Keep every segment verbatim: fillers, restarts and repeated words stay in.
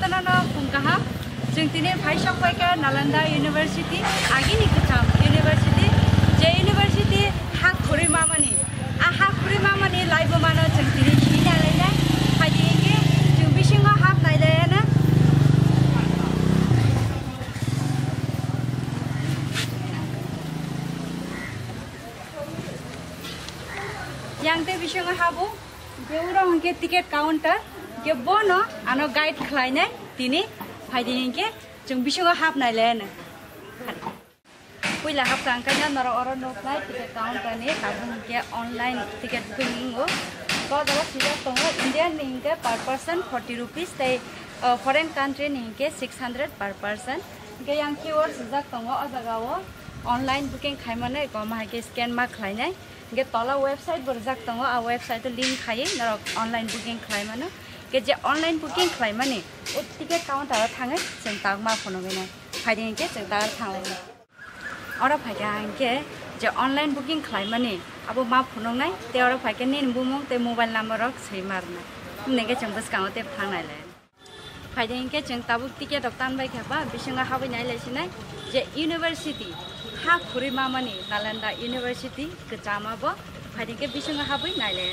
Nono phung kaham, chwng tini phaisok paikha Nalanda University, agini kwcham university, je university ha khurui mamani, a ha khurui mamani laibumano chwng tini sina lainai, phaidi hinkhe chwng bisingo hap nailaiyana. Yang tei bisingo habo, je uro hwnkhe ticket counter, je bono ano guide khlainai tini phaidi hinkhe chwng bisingo hap nailaiyana. Puila hapkha hwnkhe norok oro nuknai ticket counter ni tabuk hwnkhe online ticket booking wngo. O jaga swijak tongo Indian ni hwnkhe per person forty rupees tei, uh, foreign country ni hwnkhe six hundred per person. Hwnkhe yang Q R swijak tongo o jaga o online booking khaimani kom hai khe scan ma khlainai. Hwnkhe tola website bo rijak tongo, a website o link khaiwi norok online booking khlaimano. Hwnkhe je online booking khlaimani o ticket counter o thangwi chwng tabuk ma phunugwi nai. Phaidi hinkhe chwng tabuk thanglainai. Oro phaikha hinkhe je online booking khlaimani abo ma phunuknai, tei oro phaikhe nini bumung tei mobile number rok swi ma rwnai. Hwnwi khe chwng bwskango tei thangnai le. Phaidi hinkhe chwng tabuk ticket rok tanbai kha ba bisingo habwi nai lai sinai je university ha khurui mamani Nalanda University kwchama bo. Phaidi hinkhe bisingo habwi nai lai.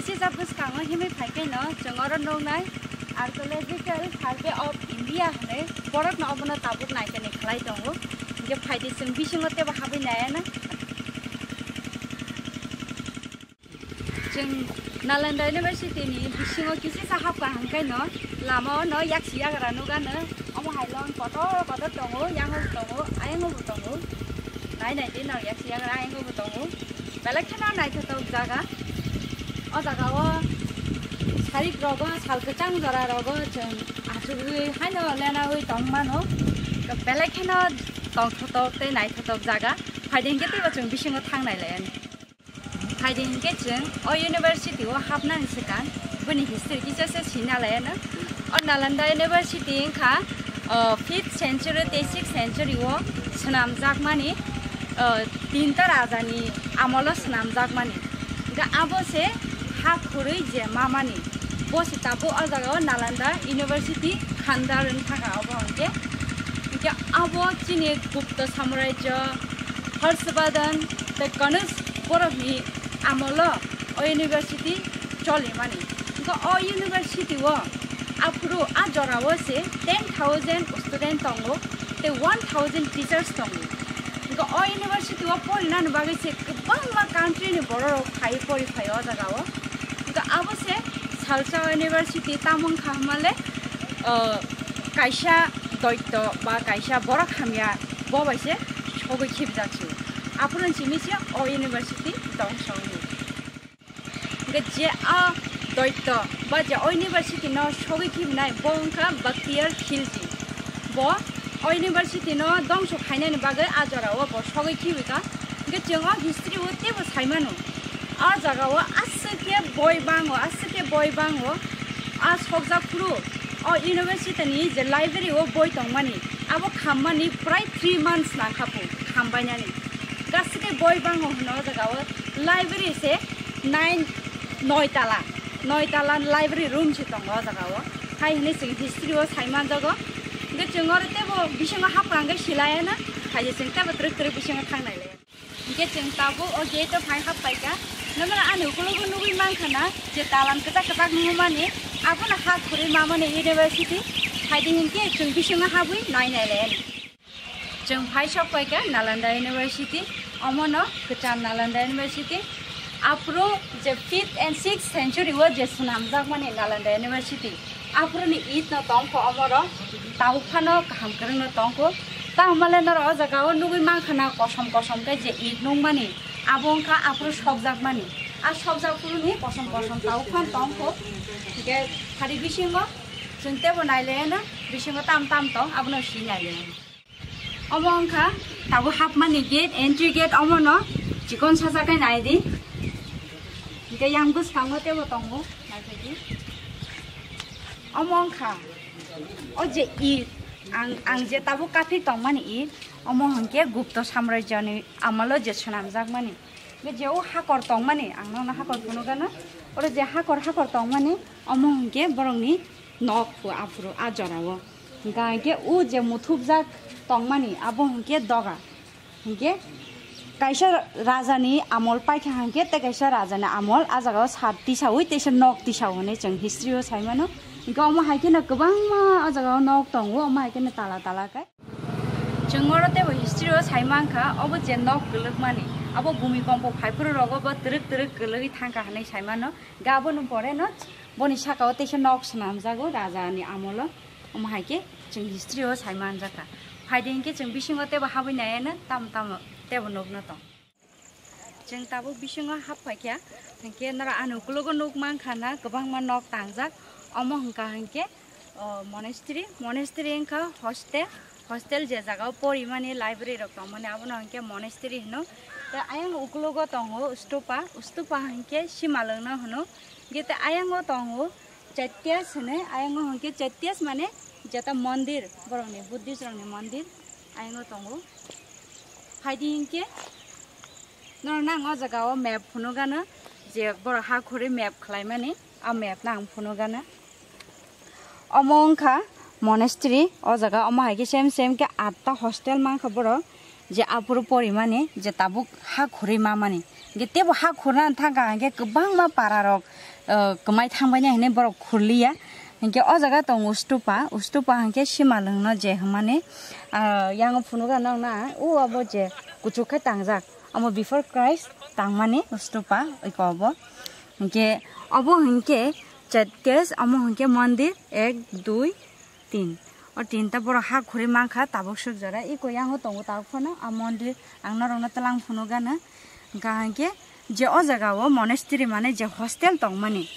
Kisa bwskango himwi phai khe no chwng oro nuknai Archaeological Survey of India hwnwi borokno obono tabuk naikani khlai tongo. Hwnkhe phaidi chwng bisingo teibo habwi naiya na. Chwng Nalanda University ni bisingo kisa sa hapkha hwnkhe no lama o no yaksi yagra nukha no. Omo hai long kotor kotor tongo, yango bo tongo, ayango bo tongo. Nai nai di no yaksi yagra ayango bo tongo. Belai kheno naithothok jaga. O jaga o sarik rogo sal kwchang jora rogo chwng achugwi haino lenaui tong mano. Belai kheno tongthothok tei naithothok jaga. Phaidi hinkhe teibo chwng bisingo thang nai lai ani. Phaidi hinkhe chwng o university o hapnani swkang bini history kisa se sina lai ano. O Nalanda University wngkha, o, fifth century tei sixth century o swnamjakmani, o, tinta rajani amolo swnamjakmani. Hwnkhe abo se ha khurui je mamani. Bo se tabuk o jaga o Nalanda University Khandar wng thangkha obo hwnkhe. Hwnkhe abo chini Gupta samrajyo, Harshvardhan tei Kanauj borokni amolo o university cholimani. Hwnkhe o university o aphuru a jora o se ten thousand student tongo tei one thousand teachers tongo. Hwnkhe o university o porinani bagwi se kwbangma country ni borok rok phai pori phai o jaga o. Hwnkhe abo se salsa university tamo wngkha hwnmale, o, kaisa doito ba kaisa borok hamya bo bai se sogwi khibjak se. Aphuru simi se o university dongso wngo. Hwnkhe je a doito ba je o university no sogwi khibinai bo wngkha Bakhtiyar Khilji. Bo o university no dongso khainani bagwi a jora o bo sogwi khibika. Hwnkhe chwng o history o teibo sai mano. A jaga o aswk khe boi bango, aswk khe boi bango. A sokjak phuru o university ni je library o boi tongmani, abo khammani prai three months nangkha phu khambainani. Aswk khe boi bango hwno o jaga o library se nine, noi tala, noi tala library room se tongo o jaga o. Hai hwnwi chwng history o sai manjago. Hwnkhe chwng oro teibo bisingo hapra hwnkhe silaiya na, hai je chwng teibo twrwk twrwk bisingo thang nai le. Hwnkhe chwng tabuk o gate o phai hap paikha. Nono ani ukologo nugwi mankha na je dalan kwchak kwchak nungmani, abono ha khurui mamani university. Phaidi hinkhe chwng bisingo habwi nai nai le. Chwng phai sok paikha Nalanda University, omono kwcham Nalanda University. Aphuru je fifth and sixth century o je swnamjakmani Nalanda University, aphuruni it no tongkho omoro, tabuk phano kaham kwrwngno tongkho. Tamo male norok o jaga o nugwi mankha na kosom kosom khe je it nungmani, abo wngkha aphuru sokjakmani. A sokjak phuruni kosom kosom tabuk phano tongkho. Hwnkhe phari bisingo chwng teibo nailaiyana, bisingo tam tam tong abono si nailaiyana. Omo wngkha tabuk hapmani gate, entry gate, omono chikon sajak khe nai di. Hwnkhe yang bwskango teibo tongo, nai phai di. Omo wngkha o je it, ang, ang je tabuk kaphik tongmani it, omo hwnkhe Gupta samrajyoni amolo je swnamjakmani. Hwnkhe je o hakor tongmani, ang nono hakor phunukgano. Oro je hakor, hakor tongmani, omo hwnkhe borokni nok phu aphuru a jorao. Hwnkha hwnkhe o je muthubjak tongmani, abo hwnkhe doga. Hwnkhe kaisa rajani amol paikha hwnkhe, tei kaisa rajani amol a jagao sat tisaui teisa nok tisao hwnwi chwng history o sai mano. Hwnkhe omo hai kheno kwbangma o jagao nok tongo, omo hai kheno tala tala khe. Chwng oro teibo history o sai mankha, obo je nok kwlwkmani, abo bhumikompo phaiphuru rogo bo twrwk twrwk kwlwgwi thangkha hwnwi sai mano. Hwnkhe aboni pore no boni sakao teisa nok swnamjago rajani amolo. Omo hai khe chwng history o sai manjakha. Phaidi hinkhe chwng bisingo teibo habwi naiya no, tamo tamo teibo nukno tong. Chwng tabuk bisingo hap phaikha, hinkhe norok ani ukulogo nuk mankha na kwbangma nok tangjak. Omo hwnkha hinkhe, o, monastery, monastery wngkha hostel, hostel je jagao porimani library rok tongmani abono hinkhe monastery hino. Tei ayang ukulogo tongo stupa, stupa hinkhe simalwngno hino. Hinkhe tei ayango tongo Chaitya hinwi, ayango hinkhe Chaitya mane jeta mondir, borokni Buddhist rokni mondir ayango tongo. Phaidi hinkhe norokno ang o jagao map phunukgano, je borok ha khurui map khlaimani, a map no ang phunukgano. Omo wngkha monastery, o jaga omo hai khe same same khe atta hostel mankha borok. Je aphuru porimani, je tabuk ha khurui mamani. Hinkhe teibo ha khurnani thangkha hinkhe kwbangma pararok, eh, kwmai thangbainai hinwi borok khurliya. Hinkhe o jaga tongo stupa, stupa hinkhe simalwngno je hwnmani, ah, yango phunukgano nokna, o abo je kuchuk khe tangjak, amo before Christ tangmani stupa iko obo. Hinkhe obo hinkhe Chaitya, omo hinkhe mondir ek, dui, tin. O tinta borok ha khurui mankha tabuk suk jora. Iko yango tongo tabuk phano a mondir ang norokno twlang phunukgano. Hwnkha hinkhe je o jagao monastery mane je hostel tongmani,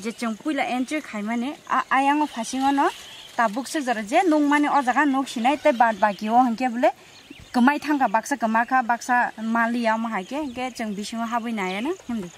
je chwng puila entry khaimani, a, ayango phasingono tabuk suk jora je nukmani o jaga nuk sinai tei bad baki o hinkhe bole kwmai thangkha, baksa kwmakha, baksa maliya omo hai khe, hinkhe chwng bisingo habwi naiya no hwnwi.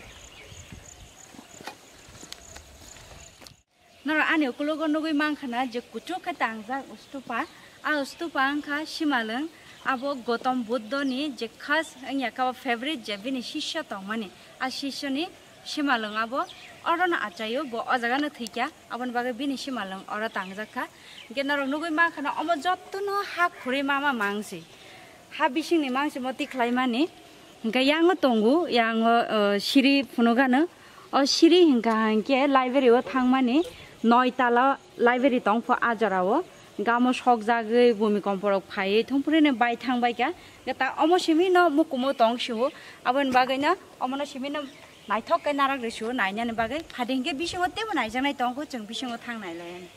Norok ani ukulogo nugui mankha na je kuchuk khe tangjak stupa. A stupa wngkha simalwng, abo Gautam Buddha ni je khas wngya kha favorite je bini sisya tongmani. A sisya ni simalwng abo oro no achaio, bo o jaga no thwikya, aboni bagwi bini simalwng oro tangjak kha. Hinkhe norok nugui mankha na omo joto no ha khurui mama mangsi. Ha bisingni mangsi mo tikhlaimani. Hinkhe yango tongo, yango, o, siri phunukgano. O siri hinkha hinkhe library o thangmani noi tala library tongpho a jorao. Hinkhe amo sokjagwi bhumikompo rok phaiwi thumphruino bai thangbaikha. Hinkhe ta omo simi no mukumu tong sio. Aboni bagwi no omono simi no naithok khe narak rw sio nainani bagwi. Phaidi hinkhe bisingo teibo naijaknai tongkho, chwng bisingo thang nailaiyani.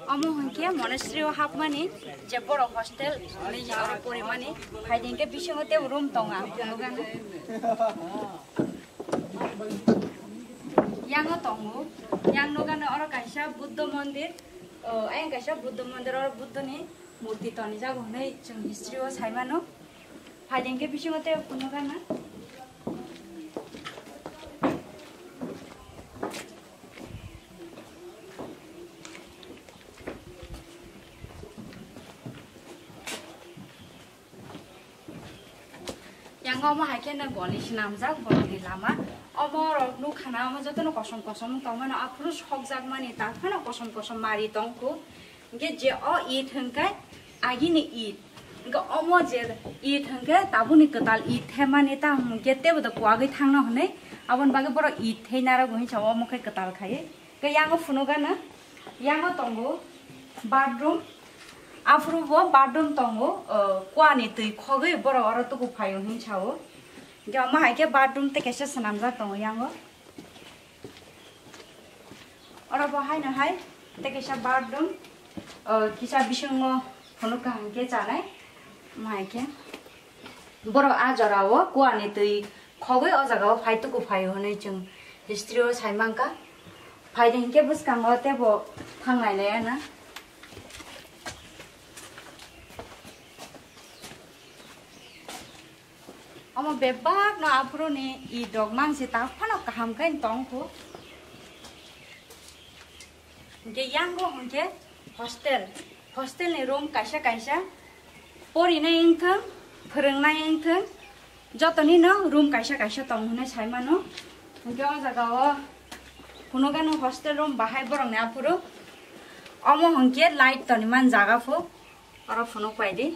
Omo hinkhe monastery o hapmani je borok hostel hinwi je oro porimani, phaidi hinkhe bisingo teibo room tongo ang phunukgano. Yango tongo, yang nukgano oro kaisa Buddha mondir, o, ayang kaisa Buddha mondir, oro Buddha ni murti tonijago hinwi chwng history o saimano. Phaidi hinkhe bisingo teibo phunukgano. Yang omo hai khe no goli swnamjak borokni lama. Omo rok nukha na, omo jotono kosom kosom wng tongmano, aphuru sokjakmani tak phano kosom kosom mari tongkhu. Hinkhe je o it hinkhe agini it. Hinkhe omo je it hinkhe tabukni kwtal it thepmani, ta hinkhe teibo da kuagwi thangno hwnwi, aboni bagwi borok it thei narago hinwi sao, omo khe kwtal khai. Khe yango phunukgano, yango tongo bathroom. Aphuru bo bathroom tongo, o, kuani twi khogwi borok oro tuku phaio hinwi sao. Hinkhe omo hai khe bathroom tei kaisa swnamjak tongo yango. Oro bo haino hai tei kaisa bathroom, o, kisa bisingo phunukha hinkhe chanai. Omo hai khe. Borok a jorao kuani twi khogwi o jagao phai tuku phaio hwnwi chwng history o sai mankha. Phaidi hinkhe bwskango teibo thang nai laiya na. Omo bebak no aphuru ni it rok mangsi tak phano kaham khe tongkhu. Hinkhe yango hinkhe hostel, hostel ni room kaisa kaisa porinai wngthwng, phwrwngnai wngthwng, Jotoni no room kaisa kaisa tong hwnwi sai mano. Hwnkhe o jaga o phunukgano hostel room bahai borokni aphuru. Omo hwnkhe light toni man jaga pho. Oro phunuk pai di.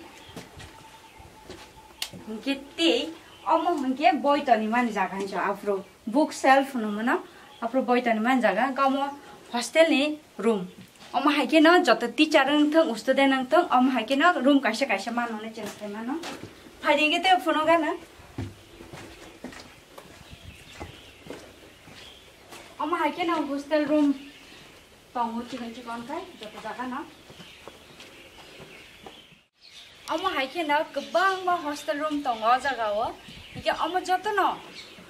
Hwnkhe tei omo hwnkhe boi toni man jaga hinso aphuru. Book shelf hwnwi mano. Aphuru boi toni man jaga. Hwnkhe omo hostel ni room. Omo hai kheno joto teacher wng thung, student wng thung, omo hai kheno room kaisa kaisa manmani chwng sai mano. Phaidi hwnkhe tei phunukgana. Omo hai kheno hostel room tongo chikon chikon khai joto jaga no. Omo hai kheno kwbangma hostel room tongo o jaga o. Hinkhe omo jotono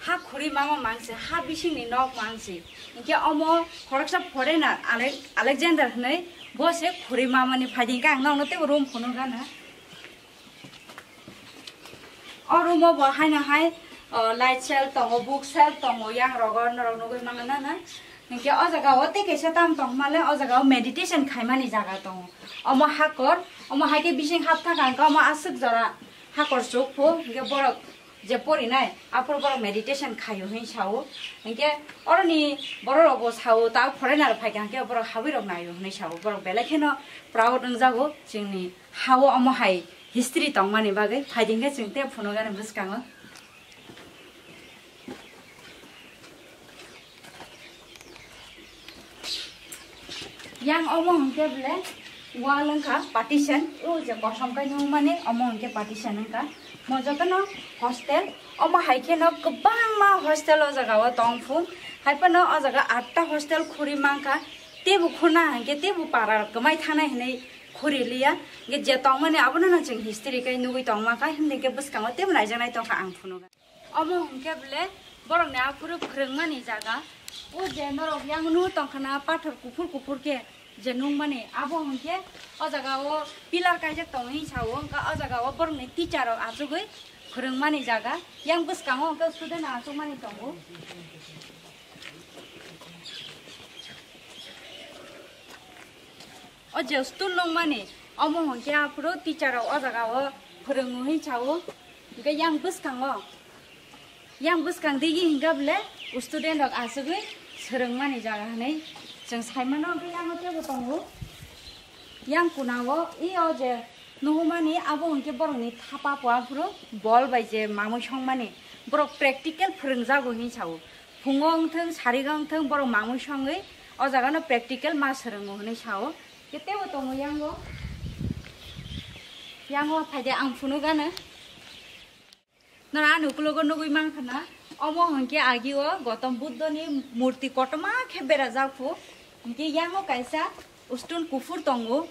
ha khuri mama mangse, ha bisingni nok mangse. Hinkhe omo khoroksa foreigner Ale-, Alexander hwnwi bo se khuri mamani phaidi hinkhe ang nokno teibo room phunukgana. O room o bo haino hai, o, light shelf tongo, book shelf tongo, yang rogo norok nugwi mangana na. Hinkhe o jaga o tei kaisa tam tong male, o jaga o meditation khaimani jaga tongo. Omo hakor, omo hai khe bising hap thaka hwnkhe omo aswk jora hakor chuk pho, hinkhe borok je porinai, aphuru borok meditation khaio hin sao. Hinkhe oroni borok rok bo sao, ta foreigner phai kha hinkhe borok habwi rok naio hinwi sao. Borok belai kheno proud wngjago chini hao omo hai history tongmani bagwi. Phaidi hinkhe chwng tei phunukgani bwskango. Yang omo hwnkhe ble wall wngkha partition, o je kosom kai nungmani omo hwnkhe partition wngkha. Mo jotono hostel, omo hai kheno kwbangma hostel o jaga o tong phung. Hai phano o jaga atta hostel khuri mankha. Teibo khuna hwnkhe teibo para kwmai thangnai hinwi khuri liya. Hwnkhe je tongmani abono no chwng history kai nugwi tongmankha, himni khe bwskango teibo naijaknai tongkha ang phunukgani. Omo hwnkhe bole borokni aphuru phwrwngmani jaga. O je norok yang nugwi tongkha na pathor kuphur kuphur khe je nungmani, abo hwnkhe o jaga o pillar kaijak tongo hinwi sao, hwnkhe o jaga o borokni teacher rok achugwi phwrwngmani jaga. Yang bwskango hwnkhe student rok achukmani tongo. O je stun nungmani, omo hwnkhe aphuru teacher rok o jaga o phwrwngo hinwi sao. Hwnkhe yang bwskango, yang bwskang digi hwnkhe bole student rok achugwi swrwngmani jaga hinwi chwng sai mano. Hwnkhe yang o teibo tongo, yang kuna o i o je nuhumani abo hwnkhe borokni thapa pho aphuru bol bai je mamwi songmani borok practical phwrwngjago hinwi sao. Phungo wngthung, sarigo wngthung, borok mamwi songwi o jaga no practical ma swrwngo hinwi sao. Khe teibo tongo yango. Yango phaide ang phunukgana. Nora ani ukulogo nugwi mankha na, omo hwnkhe agi o Gautam Buddha ni murti kotorma khe berajak phu. Hwnkhe yango kaisa stone kuphur tongo.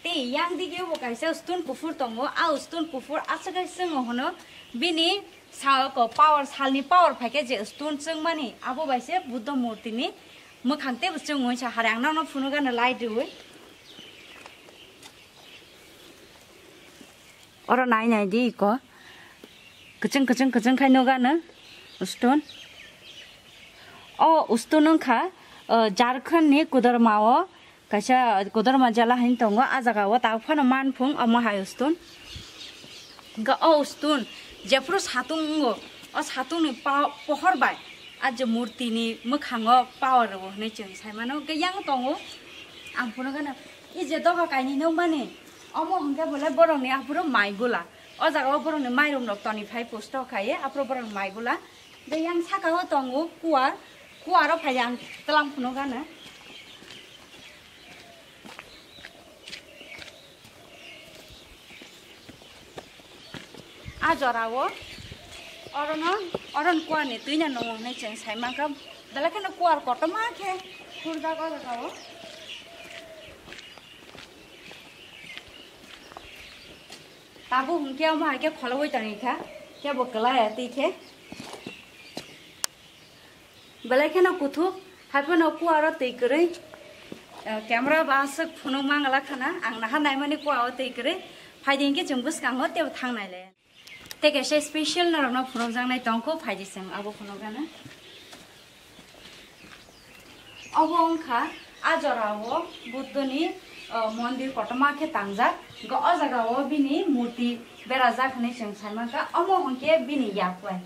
Tei yang dige bo kaisa stone kuphur tongo. A stone kuphur aswk hai chwngo hwno. Bini sal ko power, salni power phaikhe je stone chwngmani, abo bai se Buddha murti ni mwkhang teibo chwngo hinsa hari ang nono phunukgana light riwi. Oro nai nai di iko. Kwchwng kwchwng kwchwng khai nukgana stone. O stone wngkha, o, Jharkhand ni Koderma o kaisa Koderma jela hinwi tongo. A jaga o tabuk phano manphung omo hai stone. Hwnkhe o stone jephuru satung wngo, o satung ni pa-, pohor bai a je murti ni mwkhango power rwo hinwi chwng sai mano. Hwnkhe yang tongo, ang phunukgana, i je doga kainwi nukmani, omo hwnkhe bole borokni aphuru mai gula. O jaga o borokni mairum rok toni phai pusto khai, aphuru borokni mai gula. Hwnkhe yang saka o tongo kuar, kuar o phai ang tlang phunukgana. A jora o orono, oron kuar ni twi no nungo hinwi chwng sai mankha, belai kheno kuar kotorma khe khurjak o jaga o. Tabuk hwnkhe omo hai khe kholobwi tongwi kha, kebo kwlai ya twi khe. Belai kheno kuthuk, hai phano kuaro twi kwrwi. Eh, camera ba aswk phunuk mangala khana, ang naha naimani kuao twi kwrwi. Phaidi hinkhe chwng bwskango teibo thang nailai. Tei kaisa special norokno phunukjaknai tongkho, phaidi chwng abo phunukgana. Obo wngkha a jorao Buddhoni, O mondir kotorma khe tangjak, hwnkhe o jaga o bini murti berajak hinwi chwng sai mankha, omo hwnkhe bini yapai.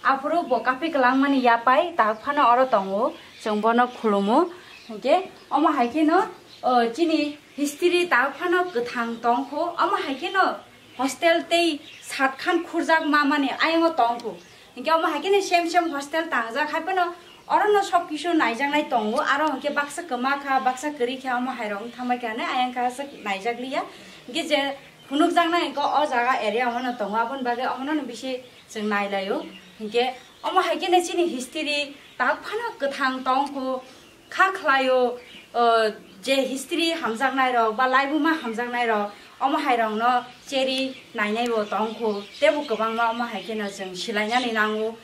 Aphuru bo kaphi kwlangmani yapai, tak phano oro tongo, chwng bono khulumo. Hwnkhe omo hai kheno, o, chini history tak phano kwthang tongkho, omo hai kheno hostel tei satkhan khurjak ma mani ayongo tongkho. Hwnkhe omo hai kheno same same hostel tangjak, hai phano orono sob kisu naijaknai tongo, aro hwnkhe baksa kwma kha, baksa kwrwi kha, omo hai rok wng thangbai kha hinwi ayang kha aswk naijak liya. Hwnkhe je phunukjaknai hwnkhe o jaga area omono tongo, aboni bagwi omono bisi chwng nailaio. Hwnkhe omo hai kheno chini history tak phano kwthang tongkho. Kha khlaio, o, je history hamjaknai rok ba laibuma hamjaknai rok, omo hai rokno cheri nainai bo tongkho, tebo kwbangma omo hai kheno chwng silainani nango,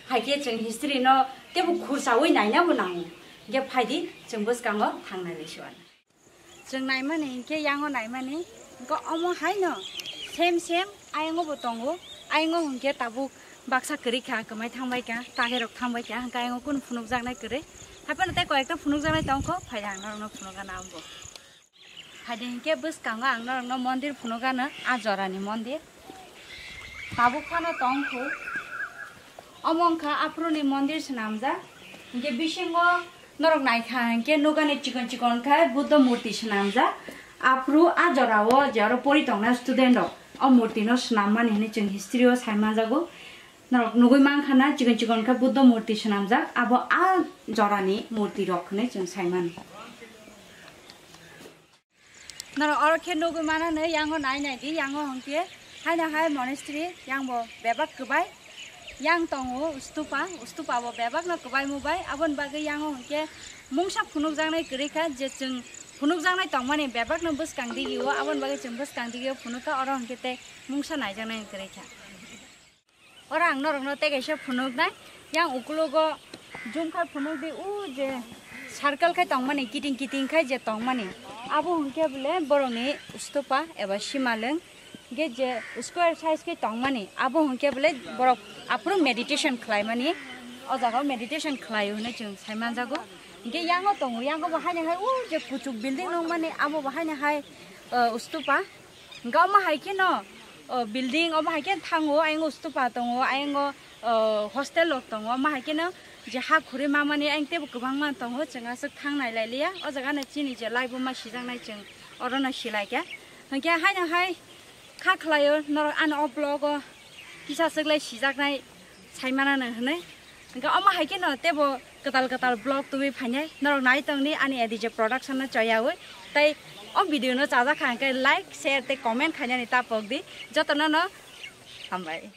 hai khe chwng history no tebo khursaui naina bo nango. Hwnkhe phaidi chwng bwskango thangnai lai suan. Chwng naimani hwnkhe yango naimani, hwnkhe omo haino same same ayongo bo tongo, ayongo hwnkhe tabuk baksa kwrwi kha, kwmai thangbai kha, takhirok thangbai kha, hwnkhe ayongo kunu phunukjaknai kwrwi. Haphano tei koyekta phunukjaknai tongkho, phai ang norokno phunukgana ambo. Haide hwnkhe bwskango ang norokno mondir phunukgano, a jorani mondir. Tabuk phano tongkho. Omo wngkha aphuruni mondir swnamjak. Hwnkhe bisingo norok naikha hwnkhe nukani chikon chikon khe Buddha murti swnamjak. Aphuru a jorao je aro pori tongnai student rok o murti no swnammani hinwi chwng history o sai manjago. Norok nugui mankha na, chikon chikon khe Buddha murti swnamjak, abo a jorani murti rok hinwi chwng sai mano. Norok oro khe nugui mano hwnwi yango nai nai di, yango hwnkhe haino hai monastery, yang bo bebak kwbai, yang tongo stupa, stupa bo bebak no kwbai mubai, aboni bagwi yango hwnkhe mungsa phunukjaknai kwrwi kha, je chwng phunukjaknai tongmani bebak no bwskang digi o, aboni bagwi chwng bwskang digi o phunuk kha, oro hwnkhe tei mungsa naijaknai kwrwi kha. Oro ang norokno tei kaisa phunuknai, yang ukulogo zoom khai phunuk di, o je circle khai tongmani, kiting kiting khai je tongmani, abo hwnkhe bole borokni stupa eba simalwng, hwnkhe je square size khai tongmani, abo hwnkhe bole borok aphuru meditation khlaimani, o jaga o meditation khlaio hinwi chwng sai manjago. Hwnkhe yango tongo, yango bo haino hai o je kuchuk building nukmani, abo bo haino hai, o, stupa. Hwnkhe omo hai kheno, o, building, omo hai khe thango, ayang o stupa tongo, ayang o, o, hostel rok tongo, omo hai kheno je ha khurui mamani ayang teibo kwbangma tongo, chwng aswk thang nai lai liya. O jaga no chini je laibuma sijaknai chwng oro no silai kha. Hwnkhe haino hai kha khlaio norok ano o vlog o kisa swk lai sijaknai sai manano hinwi. Hwnkhe omo hai kheno teibo kwtal kwtal vlog tubui phainai. Norok nai tongni ani A D J production no choyaui. Tai o video no chajak kha hwnkhe like, share tei comment khainani ta pok di. Jotono no hambai.